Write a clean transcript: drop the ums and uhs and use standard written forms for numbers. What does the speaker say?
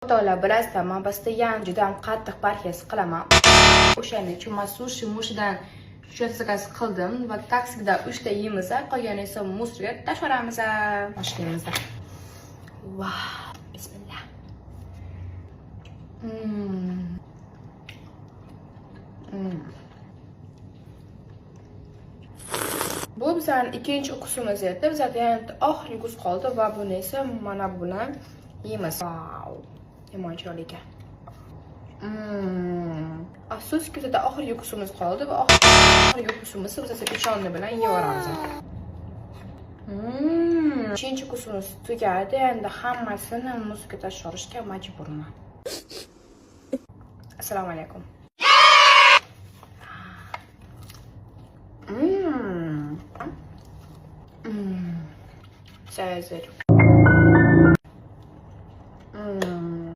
O'rtoqlar, bilasizlar, man постоянно juda ham qattiq parhez qilaman. O'shaning uchun man sushi mushidan shu заказ qildim va, как всегда, 3 ta yeymiz, qolganini esa мусор ga tashlab. Boshlaymiz. Vau, bismillah. Bu bizani ikkinchi укус imiz edi. Bizada yana bitta oxirgi укус qoldi va buni esa mana bilan yeymiz. Vau, yomon chiroyli ekan. Afsuski, bizada oxirgi укус imiz qoldi va oxirgi укус imizni biz esa pechonni bilan yeyaveramiz. Uchinchi укус imiz tugadi. Endi hammasini мусор ga tashlashga majburman. Assalomu alaykum. Цезарь.